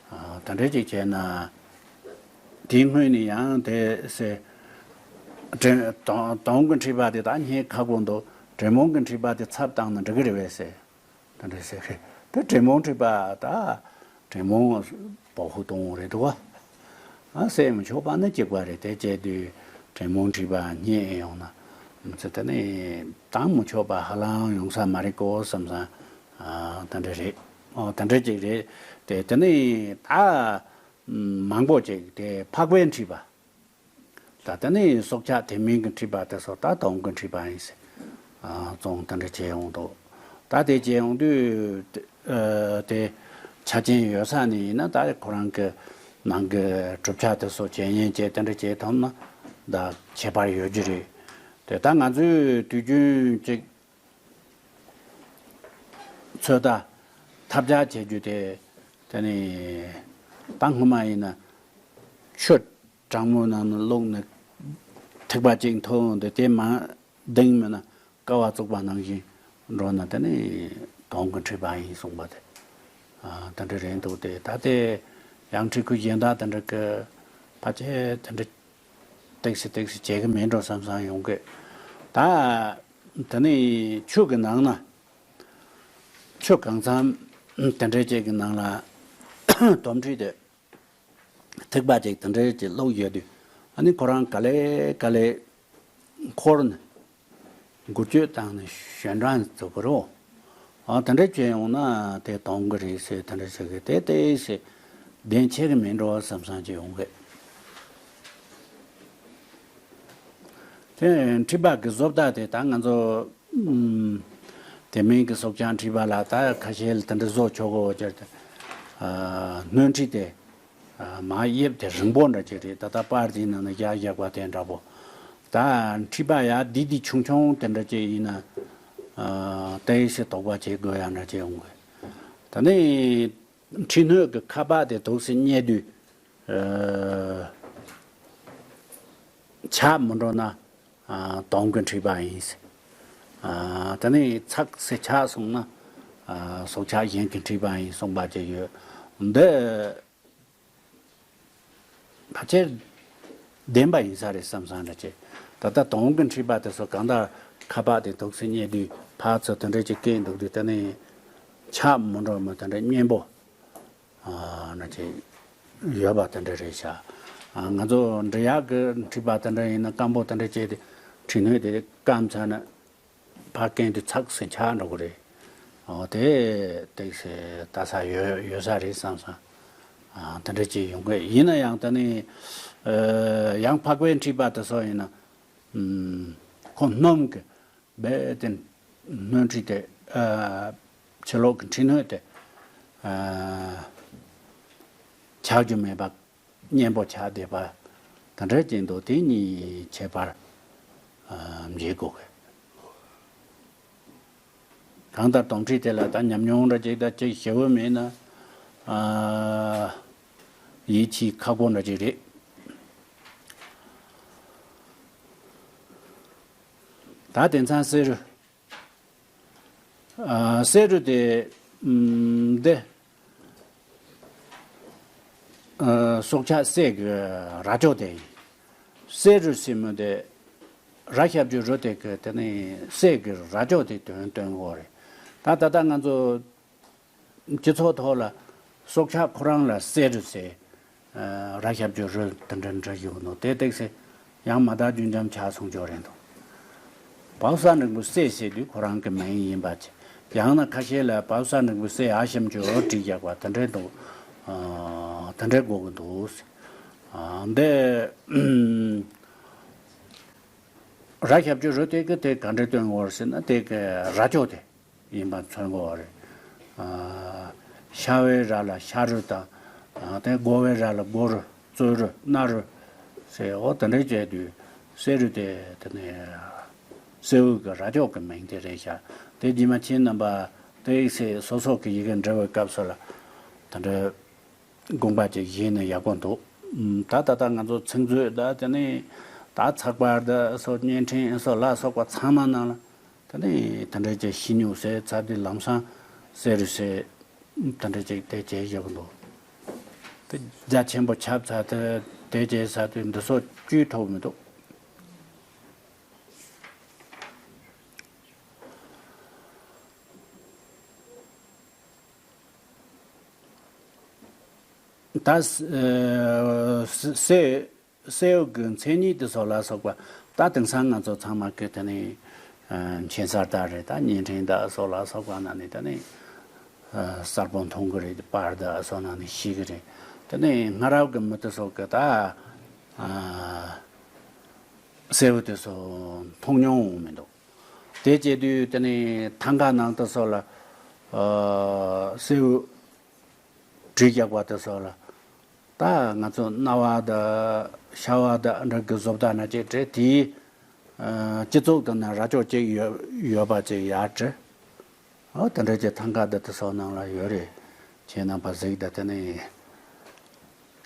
ཨ་དེ་འདྲ་ཅིག་བྱས་ན། དེའི་སྔོན་ནས་ཡང་དེ་ཟེར། དྲེད་དོམ་དོམ་གྱིས་འཁྲིད་པ་དེ་ད་རྙེད་ཁག་པོ་འདུག། དྲེད་མོང་གིས་འཁྲིད་པ་དེ་ཚབ་བཏང་ན་འགྲིག་གི་རེད་པས་ཟེར། དེ་འདྲ་ཟེར་གི། དེ་དྲེད་མོང་འཁྲིད་པ་ད་དྲེད་མོང་བོ་ཧུ་གཏོང་རེད་འདུག་བ། ཨ་བསད་མི་ཆོག་པ་ནི་གཅིག་པ་རེད། དེ་བྱས་དུས་དྲེད་མོང་འཁྲིད་པ་རྙེད་ཡོང་ན་མི་ཚེ་དེ་ནི་བཏང་མི་ཆོག་པ་ཧ་ལམ་ཡོང་ས་མ་རེད་གོ་བསམ་བསམ། ཨ་དེ་འདྲ་རེད། ཨོ་དེ་འདྲ་ཅིག་རེད། དེ་དེ་ནི་ད། མང་པོ་ཅིག་དེ་ཕག་པས་འཁྲིད་པ། ད་ལྟ་ནི་སྲོག་ཆགས་དེ་མིན་གྱིས་འཁྲིད་པ་དེ་ཚོ་ད་དོམ་གྱིས་འཁྲིད་པ་ཡིན་ཟེར། ཨ་བཙོང་དེ་འདྲ་བྱས་ཡོང་འདུག། ད་དེ་བྱས་ཡོང་དུས་ཨ་དེ་ཆ་རྐྱེན་ཡོད་ས་ནས་ཡིན་ན་ད་ཁོ་རང་གི་ནང་གི་གྲུབ་ཆ་དེ་ཚོ་བྱས་ཉེས་བྱས་དེ་འདྲ་བྱས་ཐུབ་ན་ད་ཁྱད་པར་ཡོད་རྒྱུ་རེད། དེ་ད་ང་ཚོས་དུས་རྒྱུན་ཅིག་ཚོད་ལྟ་ཐབས་ཆག་བྱེད་རྒྱུ་དེ། དེ་ནི་ད་སྔོན་མ་ཡིན་ན་ཆུ་གྲང་མོའི་ནང་ན་བླུགས་ནས་ཐིགས་པ་གཅིག་འཐུང་འདི་དེ་མ་ལྡང་མིན་ན་ཀ་བ་བཙུགས་པ་ནང་བཞིན་འགྲོ་ན་དེ་ནི་དོམ་གྱིས་འཁྲིད་པ་ཡིན་གསུངས་པ་དེ། ཨ་དེ་འདྲ་རེད་འདུག་སྟེ། ད་དེ་ཡང་འཁྲིད་ཁུལ་གཞན་དག་དེ་འདྲ་གི་ཕལ་ཆེར་དེ་འདྲ་ ཏེག་སི་ཏེག་སི་བྱེད་ཀྱི་མིན་འགྲོ་བསམ་བསམ་ཡོང་གི། ད་དེ་ནས་ཆོས་ཀྱི་ནང་ན། ཆོས་གང་འཚམ་དེ་འདྲ་ཅིག་གི་ནང་ལ་དོམ་ཁྲིད་དེ་ཐིགས་པ་ཅིག་དེ་འདྲ་ཅིག་བླུགས་ཡོད་དུས། ཨ་ནི་ཁོ་རང་ག་ལེ་ག་ལེ་འཁོར་ནས་འགུལ་སྐྱོད་བཏང་ནས་ཞོན་གྲངས་འཛུགས་ཀྱི་རོ། ཨ་དེ་འདྲ་བྱས་ཡོང་ན་དེ་དོང་གི་རེད་ཟེར། དེ་འདྲ་ཟེར་གི་དེ་ཏེག་སི་བདེན་ཆེ་གི་མིན་འགྲོ་བསམ་བསམ་ཅིག་ཡོང་གི། དེ་ཁྲིད་པ་གི་བཟོ་ལྟ་དེ་ད་ང་ཚོ་ཨུམ། དེ་མིན་གྱི་སྲོག་ཆགས་ཁྲིད་པ་ལ་ད་ཁ་ཤས་ལ་དེ་འདྲ་བཟོ་ཆོག་གོ་ཅེར་ཏེ། ཨ་སྣོན་ཁྲིད་དེ། ཨ་མ་དབྱིབས་དེ་རིང་པོ་འདྲ་ཅིག་རེད། ད་ལྟ་པར་དེའི་ནང་ན་བཞག་བཞག་པ་དེ་འདྲ་པོ། ད་ཁྲིད་པ་ཡ་འདི་འདི་ཆུང་ཆུང་དེ་འདྲ་ཅིག་ཡིན་ན། ཨ་ཏེག་སི་དོགས་པ་བྱེད་དགོས་ཡ་འདྲ་ཅིག་ཡོང་གི། ད་ནི་ཁྲིད་སྣོད་ཀྱི་ཁ་པར་དེ་འདུག་སེ་རྙེད་དུས། ཨ་ཆག་མི་འགྲོ་ན། ཨ་དོམ་གྱི་ཁྲིད་པ་ཡིན། ཨ་དེ་ནས་ཚགས་སེ་ཆག་སོང་ན། ཨ་སྲོག་ཆགས་གཞན་གྱི་ཁྲིད་པ་ཡིན་གསུངས་པ་ཅིག་ཡོད། འདི་ཕལ་ཆེར་བདེན་པ་ཡིན་ས་རེད་བསམ་བསམ་འདྲ་ཅིག། ད་ལྟ་དོམ་གྱི་ཁྲིད་པ་དེ་ཚོ་གང་ལྟར་ཁ་པར་དེ་འདུག་སེ་རྙེད་དུས་ཕར་ཚུར་དེ་འདྲ་ཅིག་བསྐྱལ་འདུག་དུས། དེ་ནས་ཆག་མི་འགྲོ་མི་དེ་འདྲ་སྙན་པོ། ཨ་ན་ཅིག་ཡོད་པ་དེ་འདྲ་རེད་ཤག། ཨ་ང་ཚོ་འབྲི་གཡག་གི་ཁྲིད་པ་དེ་འདྲ་ཡིན་ན་སྐམ་པོ་དེ་འདྲ་བྱས་ཏེ་ཁྲིད་སྣོད་དེ་སྐམ་ཚར་ན་ཕར་བསྐྱལ་དུས་ཚགས་སེ་ཆག་འགྲོ་གི་རེད། ཨོ་དེ་ཏེག་སི་ལྟ་ས་ཡོད་ཡོད་ས་རེད་བསམ་སོང་། ཨ་དེ་འདྲ་ཅིག་ཡོང་གི། ཡིན་ན་ཡང་ད་ནི་ཨ་ཡང་འཕགས་པའི་ཁྲིད་པ་དེ་ཚོ་ཡིན་ན། ཨུམ། ཁོ་སྣུམ་གྱི་རྦད་དེ་སྣོན་ཁྲིད་དེ། ཨ་ཕྱི་ལོགས་ཀྱི་ཁྲིད་སྣོད་དེ། ཨ་ཆག་རྒྱུ་མེད་པ་སྙན་པོ་ཆགས་བསྡད་པ་དེ་འདྲ་ཅིག་འདུག། དེ་གཉིས་ཁྱད་པར་ཨ་འབྱེད་དགོས་གི། གང་ལྟར་དོམ་ཁྲིད་དེ་ལ་ད་ཉམས་མྱོང་འདྲ་ཅིག་དང་ཅིག་ཞེ་པོ་མེད་ན། ཨ་ཡིད་ཆེས་ཁག་པོ་འདྲ་ཅིག་རེད། ད་དེང་སང་བསེ་རུ། ཨ་བསེ་རུ་དེ་ཨམ་འདི་ཨ་སྲོག་ཆགས་སྲས་ཀྱི་རྭ་ཅོ་དེ་ཡིན། བསེ་རུ་ཟེར་མི་དེ་རྭ་ཞབས་ཀྱུ་རུ་དེ་གི་དེ་ནི་སྲས་ཀྱི་རྭ་ཅོ་དེ་དོན་སྟོན་གྱི་ཡོད་རེད། ད་ད་ལྟ་ང་ཚོ་སྤྱི་ཚོགས་ཐོག་ལ་སྲོག་ཆགས་ཁོ་རང་ལ་བསེ་རུ་ཟེར། ཨ་རྭ་ཞབས་ཀྱུ་རུ་དེ་འདྲ་འདྲ་ཞིག་ཡོད་འདུག། དེ་ཏེག་སེ་ཡང་མ་དག་རྒྱུན་འབྱམས་ཆགས་སོང་ཅོག་རེད་འདུག། བལ་བཟའ་འབྲུག་པོའི་སྲས་ཟེར་དུས་ཁོ་རང་གི་མིང་ཡིན་པ་བྱས། ཡང་ན་ཁ་ཤས་ལ་བལ་བཟའ་འབྲུག་པོའི་སྲས་ཨ་ཞབས་ཀྱུ་རུ་བྲིས་བཞག་པ་དེ་འདྲ་འདུག། ཨ་དེ་འདྲ་གོ་གི་འདུག། ཨ་འདི་རྭ་ཞབས་ཀྱུ་རུ་དེ་གི་དེ་ག་འདྲ་སྟོན་གྱི་ཡོད་རེད་ཟེར་ན། དེ་གི་རྭ་ཅོ་དེ་ཡིན་པ་མཚོན་གྱི་ཡོད་རེད། ཨ་ཤ་བའི་རྭ་ལ་ཤ་རུ་དང་། ཨ་དེ་དགོ་བའི་རྭ་ལ་དགོ་རུ། བཙོ་རུ། སྣ་རུ་ཟེར། འོ་དེ་འདྲ་བྱས་དུས་བསེ་རུ་དེ་དེ་ནས་བསེའུ་གི་རྭ་ཅོ་གི་མིང་དེ་རེད་ཤག། དེ་རྗེས་མ་ཁྱེད་རྣམ་པ་ཏེག་སེ་སོ་སོ་གི་ཡི་གེ་འབྲི་བའི་སྐབས་སུ་ལ་དེ་འདྲ་དགོངས་པ་ཅིག་བཞེས་ན་ཡག་པོ་འདུག། ཨུམ། ད་ད་ལྟ་ང་ཚོ་ཚིག་མཛོད་ད་དེ་ནས་ད་ཚགས་པར་ད་སོགས་བརྙན་འཕྲིན་སོགས་ལ་སོགས་པ་ཚང་མ་ནང་ལ་དེ་ནས་དེ་འདྲ་ཅིག་ཤི་སྨྱུག་ཟེར་ཚར་དུས་ལམ་སང་བསེ་རུ་ཟེར་དེ་འདྲ་ཅིག་དེ་བྱས་བཞག་གི་འདུག། དེ་རྒྱ་ཆེན་པོ་ཁྱབ་ཚར་དེ་དེ་བྱས་ཚར་དུས་འདི་སོགས་བཅུད་ཐོབ་མི་འདུག། ད་ཨ་སྲས་སྲས་སྲས་ཀྱི་མཚན་ཉིད་དེ་སོགས་ལ་སོགས་པ་ད་དེང་སང་ང་ཚོ་ཚང་མ་གི་དེ་ནི་ཨ་མཁྱེན་གསལ་ལྟར་རེད། ད་བརྙན་འཕྲིན་དང་སོགས་ལ་སོགས་པ་ནང་ནས་དེ་ནི་ཨ་གསལ་པོ་མཐོང་གི་རེད། པར་དང་སོགས་ནང་ནས་ཤེས་ཀྱི་རེད། དེ་ནི་སྔ་རབས་ཀྱི་མི་དེ་ཚོ་གི་ད་ཨ་སྲས་པོ་དེ་ཚོ་མཐོང་མྱོང་མི་འདུག། དེ་བྱེད་དུས་དེ་ནི་ཐང་ག་ནང་དུ་སོགས་ལ་ཨ་སྲས་པོ་བྲིས་བཞག་པ་དེ་སོགས་ལ་ད་ང་ཚོ་སྣ་བ་དང་ཤ་བ་དང་འདྲ་གི་བཟོ་ལྟ་ན་ཅིག་བྲིས། དེའི་ཨ་སྤྱི་གཙུག་ཏུ་ན་རྭ་ཅོ་གཅིག་ཡོད་ཡོད་པ་ཅིག་ཡར་བྲིས། ཨོ་དེ་འདྲ་ཅིག་ཐང་ག་དང་དེ་སོགས་ནང་ལ་ཡོད་རེད། ཁྱེད་རྣམ་པ་གཟིགས་དང་། དེ་ནི་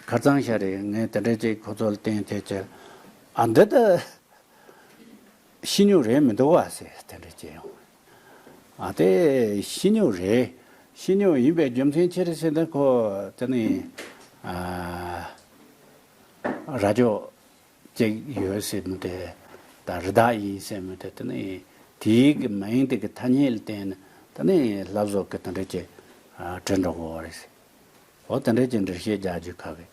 ཁར་ཚང་ཤ་རེད། ངས་དེ་འདྲ་ཅིག་ཁོ་ཚོ་ལ་བསྟན་ཐལ་ཅིག། ཨ་འདི་ད་ཤི་སྨྱུག་རེད་མི་འདུག་བ་ཟེར་དེ་འདྲ་བྱས་ཡོང་། ཨ་དེ་ཤི་སྨྱུག་རེད། ཤི་སྨྱུག་ཡིན་པའི་རྒྱུ་མཚན་ཅི་རེད་ཟེར་ན། ཁོ་དེ་ནི་ཨ་རྭ་ཅོ་ ཅིག་ཡོད་ཟེར་མི་དེ་ད་རི་དྭགས་ཡིན་ཟེར་མི་དེ་དེ་ནི་དེའི་གི་མིང་དེ་གི་ཐ་སྙད་ལ་བརྟེན་ནས་དེ་ནི་ལྷ་བཟོ་གི་དེ་འདྲ་ཅིག་བྲིས་འགྲོ་གི་ཡོད་རེད་ཟེར། འོ་དེ་འདྲ་ཅིག་འགྲེལ་བཤད་རྒྱག་རྒྱུ་ཁག་གི།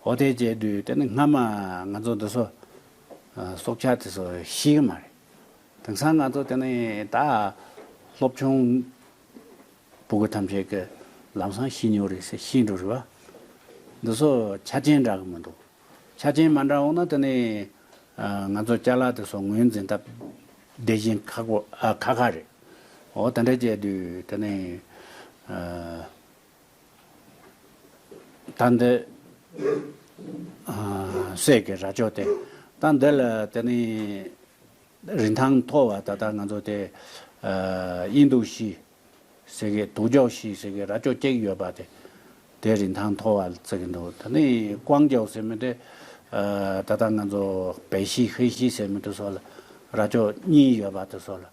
འོ་དེ་བྱས་དུས་དེ་ནི་སྔ་མ་ང་ཚོ་འདི་ཚོ་སྲོག་ཆགས་དེ་ཚོ་ཤེས་གི་མ་རེད། དེང་སང་ང་ཚོ་དེ་ནི་ད་སློབ་ཆུང་ཕྲུ་གུ་ཐམས་ཅད་ཀྱིས་ལམ་སང་ཤེས་མྱོང་རེད་ཟེར་ཤེས་འགྲོ་རེད་བ། འདི་ཚོ་ཆ་རྐྱེན་འདྲ་གི་མི་འདུག་ཆ་རྐྱེན་མ་འདྲ་འོང་ན་དེ་ནི་ང་ཚོ་ཅ་ལག་དེ་ཚོ་ངོས་འཛིན་སྟབས་བདེ་ཞིང་ཁག་པོ་ཨ་ཁག་ཁག་རེད། འོ་དེ་འདྲ་བྱས་དུས་དེ་ནི་ད་འདི་གསེར་གྱི་རྭ་ཅོ་དེ་ད་འདི་ལ་དེ་ནི་རིན་ཐང་མཐོ་བ་ད་ལྟ་ང་ཚོ་དེ་ཨིན་དུ་ཤི་ཟེར་གི་དུག་ཅོག་ཤི་ཟེར་གི་རྭ་ཅོ་གཅིག་ཡོད་པ་དེ་དེ་རིན་ཐང་མཐོ་བ་ལ་བརྩི་གི་འདུག་དེ་ནི་ཀོང་ཅོག་ཟེར་མི་དེ་ད་ལྟ་ང་ཚོ་བེ་ཤི་ཧི་ཤི་ཟེར་མི་དེ་ཚོ་ལ་རྭ་ཅོ་གཉིས་ཡོད་པ་དེ་ཚོ་ལ།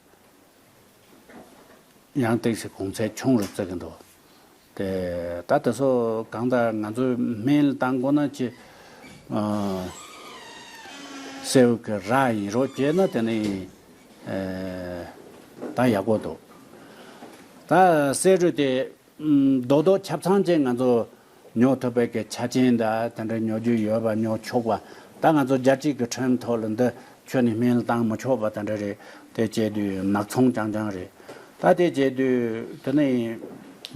ཡང་ཏོག་ཙམ་གོང་ཚད་ཆུང་རུ་བརྩི་གི་འདུག་དེ་ད་དེ་ཚོ་གང་ལྟར་ང་ཚོས་སྨན་ལ་བཏང་དགོས་ན་ཅི། ཨ། སེའུ་གི་རྭ་ཡིན་རོགས་བྱས་ན་དེ་ནི་ཨ། ད་ཡག་པོ་འདུག་ད་གསེར་རུ་དེ་རྡོག་རྡོག་ཆ་ཚང་ཅན་ང་ཚོ་ཉོ་ཐུབ་པའི་གི་ཆ་རྐྱེན་དང་དེ་འདྲ་ཉོ་རྒྱུ་ཡོད་པ་ཉོ་ཆོག་པ། ད་ང་ཚོ་རྒྱལ་སྤྱིའི་གི་ཁྲིམས་ཐོག་ལ་འདི་ཁྱོན་ནས་སྨན་ལ་བཏང་མི་ཆོག་པ་དེ་འདྲ་རེད། དེ་བྱས་དུས་ནག་ཚོང་རྐྱང་རྐྱང་རེད། ད་དེ་བྱས་དུས་དེ་ནི་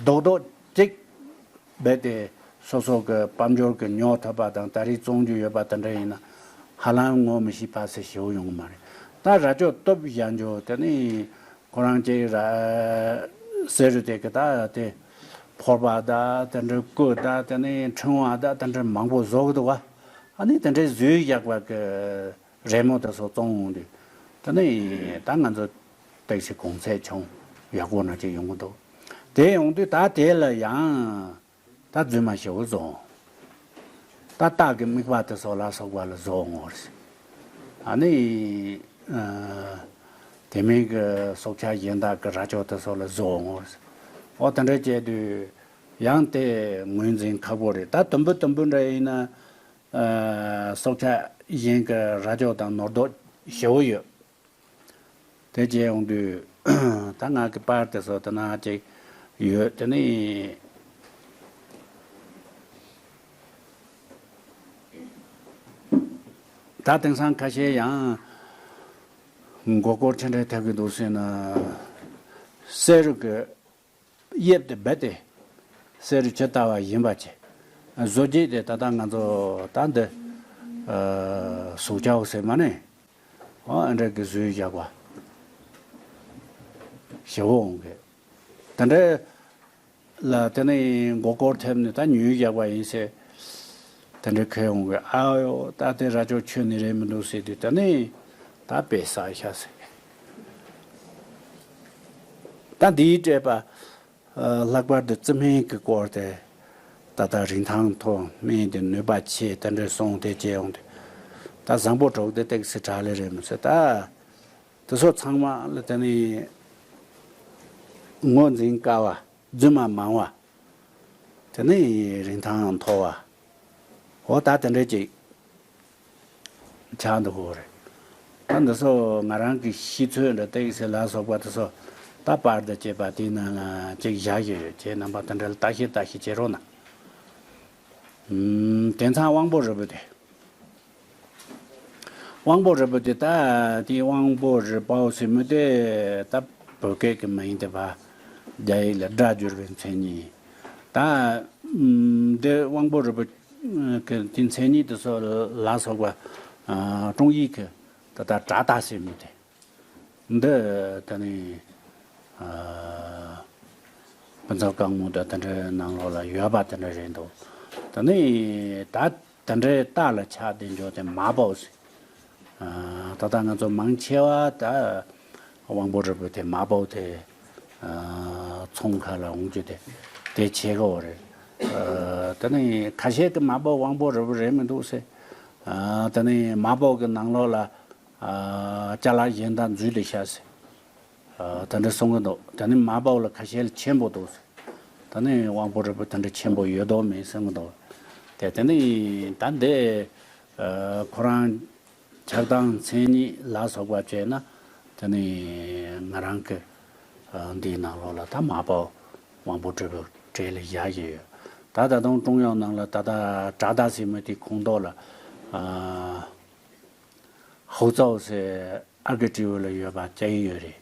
རྡོག་རྡོག་གཅིག་རྦད་དེ་སོ་སོ་གི་དཔལ་འབྱོར་གི་ཉོ་ཐུབ་པ་དང་ད་རེས་བཙོང་རྒྱུ་ཡོད་པ་དེ་འདྲ་ཡིན་ན་ཧ་ལམ་ངོ་མི་ཤེས་པ་ཟེར་ཞེ་པོ་ཡོང་གི་མ་རེད། ད་རྭ་ཅོ་གཏུབ་བཞག་རྒྱུ་དེ་ནི་ཁོ་རང་གཅིག་ར་གསེར་རུ་དེ་གི་ད་དེ་ཕོར་པ་ད་དེ་འདྲ་སྐུ་ད་དེ་ནི་ཕྲེང་བ་ད་དེ་འདྲ་མང་པོ་བཟོ་གི་འདུག་ག་ཨ་ནི་དེ་འདྲའི་བཟོས་བཞག་པ་གི་རི་མོ་དེ་ཚོ་བཙོང་འོང་དུས་དེ་ནི་ད་ང་ཚོ་ཏོག་ཙམ་གོང་ཚད་ཆུང་ཡག་པོ་ན་ཅིག་ཡོང་གི་འདུག་དེ་ཡོང་དུས་ད་དེ་ལ་ཡང་ད་རྫུན་མ་ཞེ་པོ་བཟོ་འོང་། ད་སྟག་གི་རྨིག་པ་དེ་ཚོ་ལ་སོགས་པ་ལ་བཟོ་འོང་བ་རེད། ཨ་ནི་ཨ། དེ་མིན་གྱི་སྲོག་ཆགས་གཞན་དག་གི་རྭ་ཅོ་དེ་ཚོ་ལ་བཟོ་འོང་བ་རེད། འོ་དེ་འདྲ་བྱས་དུས་ཡང་དེ་ངོས་འཛིན་ཁག་པོ་རེད། ད་དུམ་བུ་དུམ་བུ་འདྲ་ཡིན་ན། ཨ། སྲོག་ཆགས་གཞན་གྱི་རྭ་ཅོ་དང་ནོར་རྡོག་ཞེ་པོ་ཡོད། དེ་བྱས་ཡོང་དུས་ད་ང་གི་པར་དེ་ཚོ་དེ་ན་ཅིག་ཡོད། དེ་ནི་ད་དེང་སང་ཁ་ཤས་ཡང་མགོ་སྐོར་ཆེ་འདྲ་ཐེབས་ཀྱི་འདུག་ཟེར་ན་གསེར་གྱི་དབྱིབས་དེ་རྦད་དེ་གསེར་ཇི་ལྟ་བ་བཞིན་པ་བྱས། བཟོ་བྱེད་དེ་ད་ལྟ་ང་ཚོ་ད་འདི་ཨ་གཟུགས་ཅའོ་ཟེར་མ་ནས་ཨ་འདྲ་གི་བཟོས་བཞག་པ་ཞེ་པོ་འོང་གི། དེ་འདྲ་ལ་དེ་ནས་མགོ་སྐོར་ཐེབས་ནས་ད་ཉོས་བཞག་པ་ཡིན་ཟེར། དེ་འདྲ་ཁེལ་འོང་གི། ཨ་ཡོ་ད་དེ་རྭ་ཅོ་ཁྱོན་ནས་རེད་མི་འདུག་ཟེར་དུས་ད་ནི་ད་དཔེ་བསགས་ཤག་ཟེར། ད་འདིའི་སྤྲད་པ་ལྷག་པར་དུ་རྩི་སྨན་གྱི་སྐོར་དེ་ད་ལྟ་རིན་ཐང་མཐོ། སྨན་དེ་ནུས་པ་ཆེ། དེ་འདྲ་སོང་དེ་བྱས་འོང་དུས་ད་བཟང་པོ་གྲོགས་དེ་ཏོག་ཙམ་དྲག་ལེ་རེད་མི་ཚེ་ད། དེ་ཚོ་ཚང་མ་ལ་དེ་ནི་ངོས་འཛིན་དཀའ་བ། རྫུན་མ་མང་བ། དེ་ནི་རིན་ཐང་མཐོ་བ། འོ་ད་དེ་འདྲ་ཅིག་ཆགས་འདུག་གོ་རེད། ད་འདི་ཚོ་ང་རང་གི་ཤེས་ཚོད་འདྲ་ཏོག་ཙམ་ལ་སོགས་པ་དེ་ཚོ་ད་པར་དང་བཅས་པ་དེའི་ནང་ལ་ཅིག་བཞག་བཞག་ཡོད། ཁྱེད་རྣམ་པ་དེ་འདྲ་ལ་ལྟ་ཞིབ་ལྟ་ཞིབ་བྱེད་རོགས་གནང་། ཨུམ། དེང་སང་དབང་པོ་རིལ་བུ་དེ། དབང་པོ་རིལ་བུ་དེ་ད་དེའི་དབང་པོ་རིལ་པའོ་ཟེར་མི་དེ་ད་བོད་སྐད་ཀྱི་མིང་དེ་བ་རྒྱ་ཡིག་ལ་སྒྲ་བསྒྱུར་བའི་མཚན་ཉིད། ད་ཨུམ། དེ་དབང་པོ་རིལ་བུ་གི་དེ་མཚན་ཉིད་དེ་ཚོ་ལ་སོགས་པ་ཨ་དྲུང་ཡིག་གི་ད་ད་དྲག་རྟགས་ཟེར་མི་དེ། འདི་ད་ནི་ཨ་ཕུན་ཚོགས་གང་མོ་དང་དེ་འདྲའི་ནང་ལོགས་ལ་ཡོད་པ་དེ་འདྲ་རེད་འདུག་ད་ནི་ད་དེ་འདྲའི་རྟགས་ལ་ཆགས་བསྡད་འཇོག་དེ་མ་བོ་ཟེར། ཨ་ད་ལྟ་ང་ཚོ་མང་ཆེ་བ་ད་དབང་པོ་རིལ་བུ་དེ་མ་བོ་དེ་ཨ་ཚོང་ཁ་ལ་འོང་རྒྱུ་དེ་དེ་བྱེད་དགོས་རེད། ཨ་ད་ནི་ཁ་ཤས་དེ་མ་བོ་དབང་པོ་རིལ་བུ་རེད་མི་འདུག་ཟེར། ཨ་ད་ནི་མ་བོ་གི་ནང་ལོགས་ལ། ཨ་ཅ་ལག་གཞན་དག་འཛུལ་ཏེ་བཞག་ཟེར། ཨ་དེ་འདྲ་གསུང་གི་འདུག་དེ་ནི་མ་བོ་ལ་ཁ་ཤས་ལ་ཆེན་པོ་འདུག་ཟེར། ད་ནི་དབང་པོ་རིལ་བུ་དེ་འདྲ་ཆེན་པོ་ཡོད་དོ་མེད་གསུང་གི་འདུག་དེ་དེ་ནི་ད་འདི་ ཁོ་རང་ཆགས་སྡང་མཚན་ཉིད་ལ་སོགས་པ་བྱས་ན་དེ་ནི་ང་རང་གི་འདིའི་ནང་ལོགས་ལ་ད་མ་པ་དབང་པོ་སྤྲོས་པའི་གྲས་ལ་བཞག་བཞིན་ཡོད། ད་ད་དུང་ཀྲུང་དབྱང་ནང་ལ་ད་ལྟ་དྲག་ཟླ་ཟེར་མི་དེའི་ཁོངས་གཏོགས་ལ་ཧའོ་ཙའོ་ཟེར་ཨར་ཀི་ཊི་ཝི་ལ་ཡོད་པ་ཅིག་ཡོད་རེད།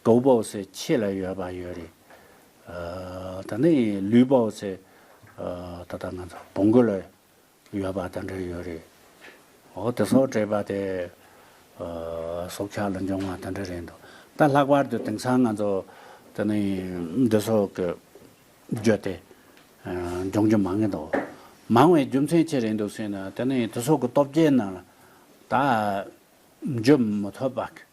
ཀའོ་པའོ་ཟེར་ཕྱི་ལ་ཡོད་པ་ཡོད་རེད། ད་ནི་ལུའུ་པའོ་ཟེར་ད་ལྟ་ང་ཚོ་བོང་གུ་ལ་ཡོད་པ་དེ་འདྲ་ཡོད་རེད། འོ་དེ་ཚོ་བྲིས་པ་དེ་སྲོག་ཆགས་ལ་འབྱུང་བ་དེ་འདྲ་རེད་འདུག་ད་ལྷག་པར་དུ་དེང་སང་ང་ཚོ་དེ་ནི་འདི་ཚོ་གི་བརྗོད་དེ་འབྱུང་རྒྱུ་མང་ངེས་འདུག་མང་བའི་རྒྱུ་མཚན་ཅི་རེད་འདུག་ཟེར་ན་དེ་ནི་དེ་ཚོ་གི་སྟོབས་ཆེན་ནང་ལ་ད་འཇུ་མི་ཐུབ་པ་